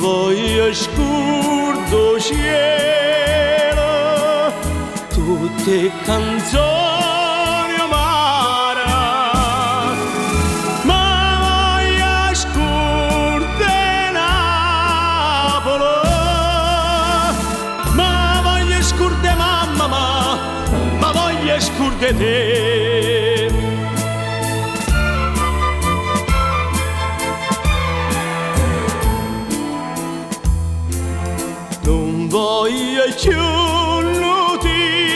Voglio scurda' 'o cielo, tutt' 'e canzoni 'o mare. Me voglio scurda' 'e Napule, me voglio scurda' 'e mammema, me voglio scurda' 'e te. Nun voglio cchiù nutizie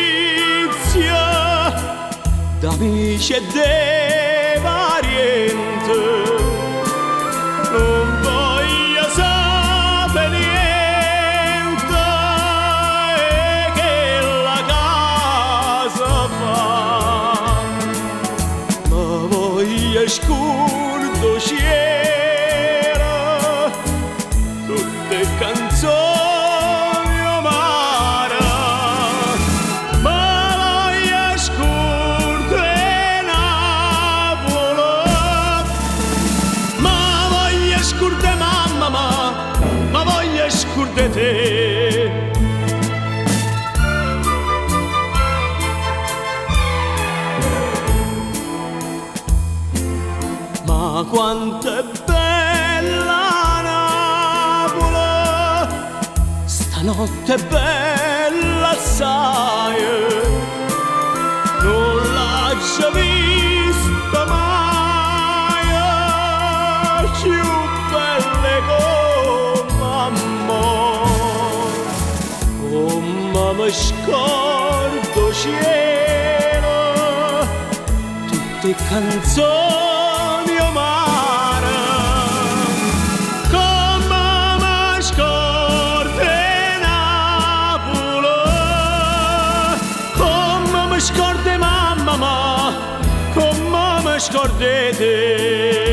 d'amice e de pariente, nun voglio sape' niente 'e chella ca se fa. Me voglio scurda' 'o cielo, tutt' 'e canzoni 'o mare. Me voglio scurda' 'e Napule, me voglio scurda' 'e mammema, me voglio scurda' 'e te. Ma quanto è bella Napule, stanotte è bella assaje, nun l'aggio vista maje, cchiù bella 'e comme a mo. Comme me scordo 'o cielo, tutt' 'e canzoni 'o mare. Comme me scordo 'e Napule, comme me scordo 'e mammema, comme me scordo 'e te.